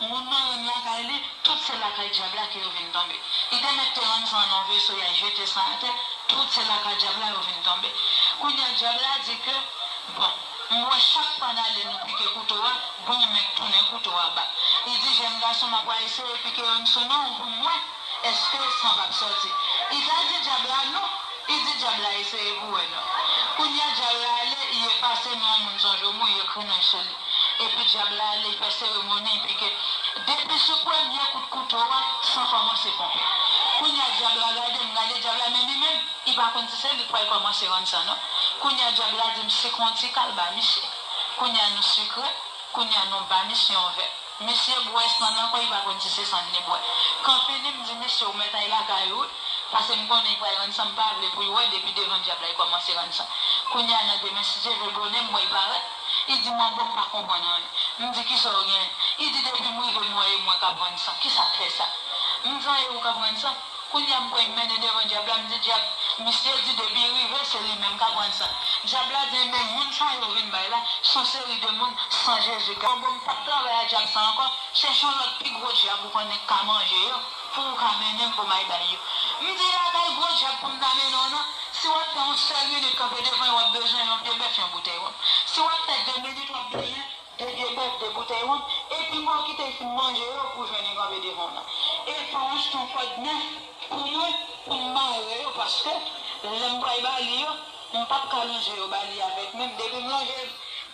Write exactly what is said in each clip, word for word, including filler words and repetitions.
Moun nan rann lakay li, tout se lakay dyab la ke yo vin tonbe. Li te mèt te rann san nan yon veso, y al jete san atè, tout se lakay dyab la yo vin tonbe. Kounye a, dyab la di ke, bon, m wè chak fwa n ale nou pike kouto a, gon men k tounen kouto a ba. Li di, jèn gason, m ap eseye pike youn sou nou pou m wè èske san p ap sòti. Li ta di dyab la non, li di dyab la eseye pou wè non. Kounye a, dyab la ale, li efase non moun sonje w, li ekri non sou li. Epi dyab la ale fè seremoni, pike. Depi sou premye kout kouto a, san kòmanse ponpe. Kounye a dyab la gade m, gade dyab la, men li menm, li pa konn si se li k pral kòmanse rann san non. Kounye a dyab la di m sikre yon ti kal ba misye. Kounye a nou sikre, kounye a nou ba misye yon vè. Misye bwè san nan kò, li pa konn si se san li bwè. Kanfini m di misye ou mèt al lakay ou wi, paske m konnen li pral rann san, m pa vle pou l wè depi devan dyab la li kòmanse rann san. Kounye a nan demen si Dye vle bonè m wè li parèt. Li di m an bon m pa konprann anyen. M di kisa w genyen? Li di depi m rive m wè e mwen k ap rann san. Kisa k fè sa? M di an e ou k ap rann san? Kounye a m pran m mennen devan dyab la, m di dyab, misye di depi l rive se li menm k ap rann san. Dyab la di enben moun sa yo vin bay la, se yon seri de moun san Jezi. An bon m p ap travay a dyab sa ankò, chèche yon lòt pi gwo dyab ou konnen k ka manje yo. Pou ou ka mennen m pou m al bay yo. M di lakay gwo dyab pou m ta mennen w nan, si w ap fè yon sèl minit kanpe devan yo w ap bezwen yon pye bèf, yon boutèy wonm. Si w ap fè de minit w ap benyen, de pye bèf, de boutèy wonm, epi m pral kite fi m manje yo pou jwenn li kanpe devan w nan. Epi w achte yon kòd nèf pou mwen, pou m mare yo, paske lè m pral ba li yo, m p ap ka lonje yo ba li avèk men m. Depi m lonje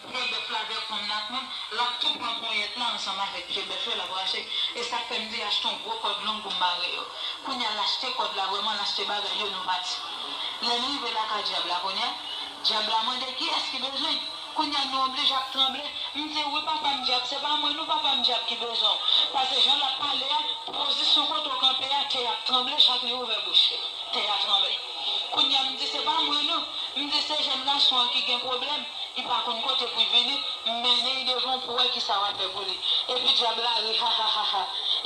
pye bèf la avèk wonm nan ak men m, l ap tou pran ponyèt la ansanm avèk pye bèf yo, l ap rache. E sa k fè m di achte yon gwo kòd long pou m mare yo. Kounye a, l achte kòd la, vrèman, l achte bagay yo, nou pati. Lè n rive lakay dyab la, kounye a, dyab la mande kiyès ki bezwen l. Kounye a, nou oblije ap tranble. M di, wi, papa m dyab, se pa mwen, non, papa m dyab ki bezwen w. Paske jan l ap pale a, pozisyon kote w kanpe a, tè a ap tranble, chak li ouvè bouch li. Tè a tranble. Kounye a, m di, se pa mwen, non. M di, se jèn gason an ki gen pwoblèm. Li pa konn kote pou l vini, m mennen l devan w pou w wè kisa w ap fè pou li. Epi dyab la ri, ha, ha, ha, ha.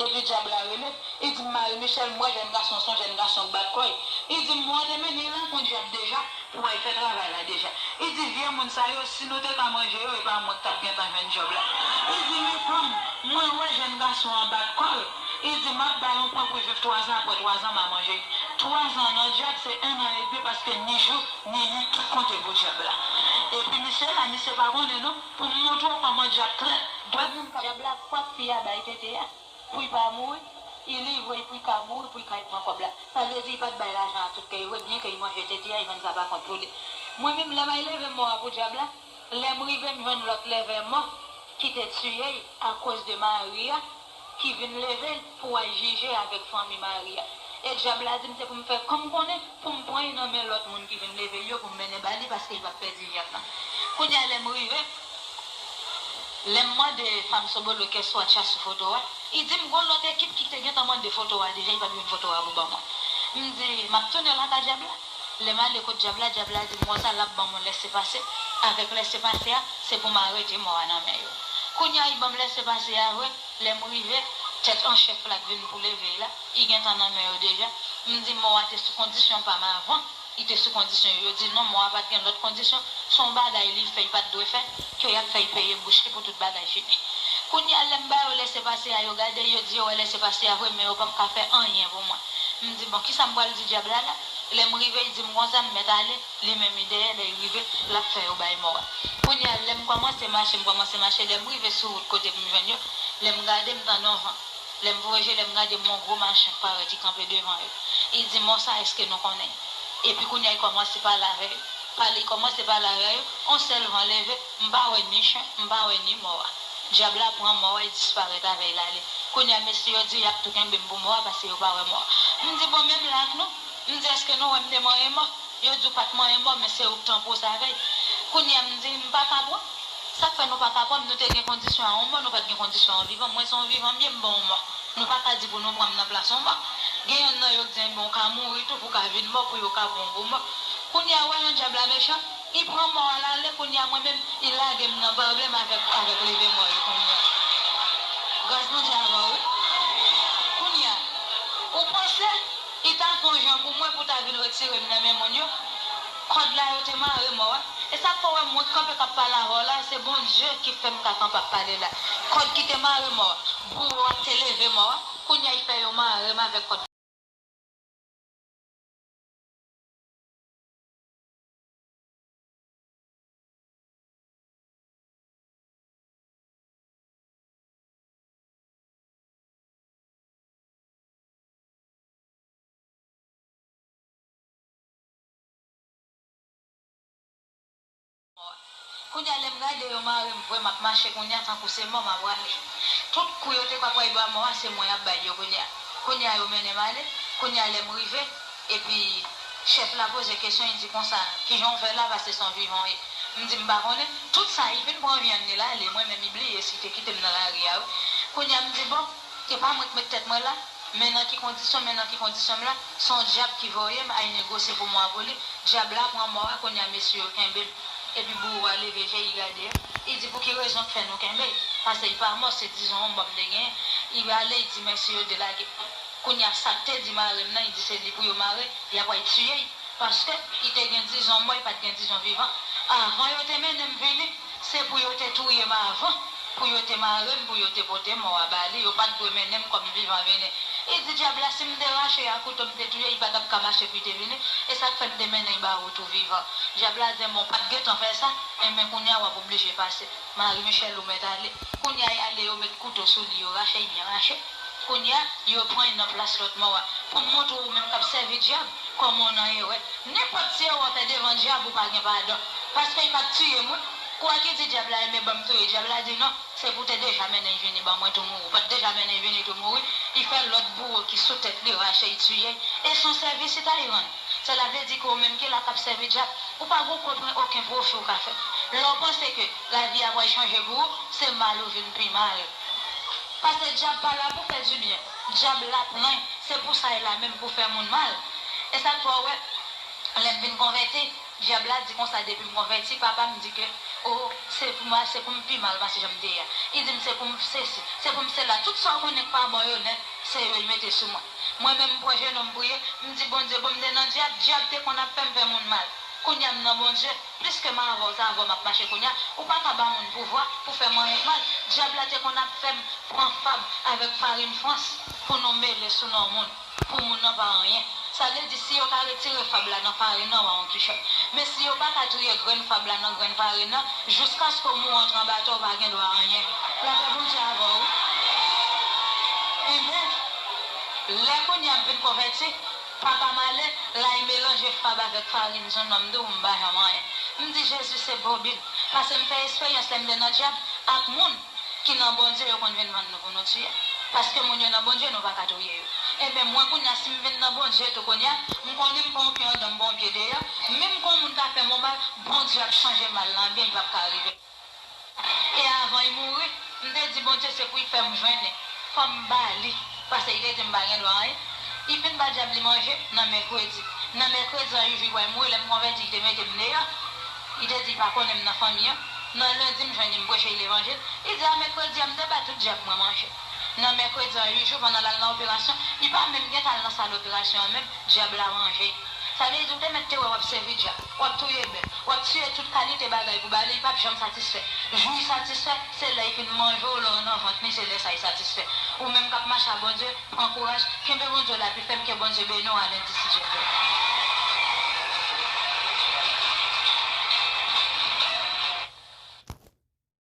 Epi dyab la rele, li di m, Marie Michèle, m wè jèn gason, se yon jèn gason k bat kò l. Li di m, mwen te mennen l rankontre dyab deja, pou w al fè travay la deja. Li di, vye moun sa yo, si nou te ka manje yo, e pa mwen k t ap gentan jwenn djòb la. Li di, men fanm, mwen wè jèn gason an bat kò l. Li di, m ap ba l yon pwen pou l viv twazan, apre twazan, m a manje l. Twazan nan dyab, se ennan edmi, paske ni jou, ni nuit, tout konte pou dyab la. Epi misye la, misye pa konnen non, pou m montre w kòman dyab trèt. Dwèt moun k ap. Dyab la kwak fi a bay tete a, pou l pa mouri, li livre l pou l ka mouri, pou l ka al pran kòb la. Sa vle di, li pa t bay lajan a tout kè, li vre, byen ke li manje tete a, li vann sa pa kont pou li. Mwen menm, lè m al leve mò a pou dyab la, lè m rive, m jwenn lòt lèvè mò ki te tiye l akoz de mari a, ki vin leve l pou al jije avèk fanmi mari a. E dyab la di m se pou m fè kòm konnen, pou m pran l nan men lòt moun ki vin leve l yo, pou m mennen ba li, paske li p ap pèdi vi ap nan. Kounye a, lè m rive, lè m mande Fanm Sobolo kiyès Watcha sou foto a, li di m gon lòt ekip ki te gentan mande foto a deja, li p ap jwenn foto a pou ban mwen. M di, m ap tounen lakay dyab la. Lè m ale kot dyab la, dyab la di m konsa, l ap ban m yon lèsepase. Avèk lèsepase a, se pou m arete mò a nan men yo. Kounye a, li ban m lèsepase a vre. Lè m rive, tèt an chèf la k vin pou leve l la, li gentan nan men yo deja. M di mò a te sou kondisyon pa m avan, li te sou kondisyon yo. Yo di non, mò a pa t gen lòt kondisyon. Se yon bagay li fè, li pa t dwe fè, ke y ap fè l peye bouch li pou tout bagay fini. Kounye a, lè m ba yo lèsepase a, yo gade, yo di yo wè lèsepase a vre, men yo p ap ka fè anyen pou mwen. M di, bon, kisa m pral di dyab la la? Lè m rive, li di m konsa, m mèt ale, li menm li dèyè, lè l rive, l ap fè yo bay mò a. Kounye a, lè m kòmanse mache, m kòmanse mache, lè m rive sou wout kote pou m jwenn yo, lè m gade, m tande yon van. Lè m voye je, lè m gade, m wè yon gwo machin k parèt, li kanpe devan yo. Li di, mò sa, èske nou konnen l? Epi kounye a, li kòmanse pale avè yo. Pale, li kòmanse pale avè yo, yon sèl van leve, m pa wè ni chen, m pa wè ni mò a. Dyab la pran mò a, li disparèt avè l ale. Kounye a, mesye yo di y ap tou kenbe m pou mò a, paske yo pa wè mò a. M di, bon, men m la ak nou. M di, èske nou wè m te manyen mò? Yo di w pa t manyen mò, men se ou k t an pwoze avè l. Kounye a, m di, m pa ka pran. Sa k fè nou pa ka pran m? Nou te gen kondisyon a yon mò, nou pa t gen kondisyon a yon vivan. Mwen se yon vivan m ye, m pa yon mò. Nou pa ka di pou nou pran m nan plas yon mò. Gen yonn nan yo k di, enben, w ka mouri tou pou w ka vin mò, pou yo ka pran w pou mò. Kounye a, ou wè jan dyab la mechan? Li pran mò a l ale, kounye a, mwen menm, li lage m nan pwoblèm avèk, avèk leve mò yo kounye a. Gras Bondye avè w, wi. Kounye a, ou panse li ta fè yon jan pou mwen pou ta vin retire m nan men moun yo? Kòd la yo te mare mò a. E sa k fè w wè mwen kanpe k ap pale avè w la, se Bondye ki fè m ka kanpe ap pale la. Kòd ki te mare mò a. Pou w ap te leve mò a, kounye a y fè yo mare m avèk kòd. Kounye a, lè m gade yo mare m vre, m ap mache kounye a tankou se mò m a prale. Tout kou yo te kwapway bò a mò a, se mwen y ap bay yo kounye a. Kounye a, yo mennen m ale. Kounye a, lè m rive, epi chèf la poze kesyon, li di konsa, "Kijan w fè la, paske se yon vivan w ye?" M di, "M pa konnen." Tout sa, li vin pran vyann li l ale, mwen menm, li bliye si li te kite m nan lari a, wi. Kounye a, m di, "Bon, e pa mwen k met tèt mwen la, men nan ki kondisyon, men nan ki kondisyon m la, se yon dyab ki voye m al negosye pou mò a pou li." Dyab la pran mò a, kounye a mesye yo kenbe m. Epi bouwo a leve je, li gade m. Li di, "Pou ki rezon k fè nou kenbe l? Paske l pa mò, se dizon yon mò m te genyen." Li ale, li di mesye yo delage. Kounye a sa k te di mare m nan, li di se li pou yo mare, y ap al tiye l. Paske li te gen dizon mò, li pa t gen dizon vivan. Avan yo te mennen m vini, se pou yo te touye m avan, pou yo te mare m, pou yo te pote mò a ba li. Yo pa t dwe mennen m kòm vivan vini. Li di dyab la, si m te rache a kouto, m te touye, li pa t ap ka mache pou li te vini. E sa k fè m te mennen l ba ou tou vivan. Dyab la di, "Bon, w pa t gentan fè sa, enben kounye a w ap oblije pase." Marie Michelle, ou mèt ale. Kounye a, y ale, yo met kouto sou li, yo rache l byen rache. Kounye a, yo pran l nan plas lòt mò a. Pou m montre w, ou menm k ap sèvi dyab, kòman w nan erè. Nenpòt ti erè w fè devan dyab, ou pa gen padon. Paske l pa t tiye m, wi. Kwa ki di dyab la, "Enben, ban m touye." Dyab la di, "Non, se pou w te deja mennen l vini ban mwen tou mouri. Ou pa t deja mennen l vini tou mouri." Li fè lòt bouwo ki sou tèt li, rache l, tiye l. E se yon sèvis li t al rann. Sèla vle di ke ou menm ki la k ap sèvi dyab, ou pa gen okenn, okenn pwofi ou ka fè. Lè w panse ke lavi a pral chanje pou ou, se mal ou vin pi mal. Paske dyab pa la pou fè dibyen. Dyab la plen, se pou sa l la menm, pou fè moun mal. E sa k fè w wè, lè m vin konvèti, dyab la di konsa, depi m konvèti, papa m di ke, o, se pou m, se pou m pi mal pase jan m te ye a. Li di m se pou m sesi, se pou m sela. Tout sa w konnen k pa bon yo nèt, se yo l mete sou mwen. Mwen menm, m pran jenou, m priye, m di, "Bondye, bon, m te nan dyab, dyab te konn ap fè m fè moun mal. Kounye a, m nan Bondye, plis ke m avè w, se avè w m ap mache kounye a. Ou pa ka ba moun pouvwa pou fè mwen anyen k mal." Dyab la te konn ap fè m pran fab avèk farin Frans pou nou mele sou non moun, pou moun nan pa anyen. Sa vle di, si yo ka retire fab la nan farin nan, w a yon kichòy. Men si yo pa ka touye grenn fab la nan grenn farin nan, jiskaske w mouri antre anba tè, w pa gen dwa anyen. Lapè Bondye avè w, wi. Enben, lè kounye a m vin konvèti, papa m ale, l al melanje fab avèk farin, zounom di w m pa janm anyen. M di, "Jezi, se bobin." Paske m fè esperyans lè m te nan dyab ak moun ki nan Bondye, yo konn vin vann nou pou nou tiye. Paske moun yo nan Bondye, nou pa ka touye yo. Enben, mwen kounye a, si m vin nan Bondye tou kounye a, m konnen m pa yon pye andan, m pa yon pye deyò, menm kon moun ka fè m yon mal, Bondye ap chanje mal la an byen, li p ap ka rive. E avan li mouri, m te di Bondye se pou li fè m jwenn li. Fò m ba li, paske li te di m pa gen dwa anyen. Li fin ba dyab li manje nan mèkredi. Nan mèkredi an, jou li pral mouri, lè m konvèti, li te mete m deyò. Li te di li pa konnen m nan fanmi an. Nan lendi, m jwenn li, m preche levanjil. Li di a mèkredi a, m te ba tout dyab mwen manje. Nan mèkredi an, uit jou, pandan l al nan operasyon, li pa menm gentan al nan sal operasyon an menm, dyab la manje l. Sa vle di, ou te mèt te wè w ap sèvi dyab, w ap touye bèf, w ap tiye tout kalite bagay pou ba li, li p ap janm satisfè. Jou li satisfè, se lè li fin manje w, lè w nan vant li, se lè sa li satisfè. Ou menm k ap mache a Bondye, pran kouraj, kenbe Bondye la pi fèm, ke Bondye beni w a lendi si Dye vle.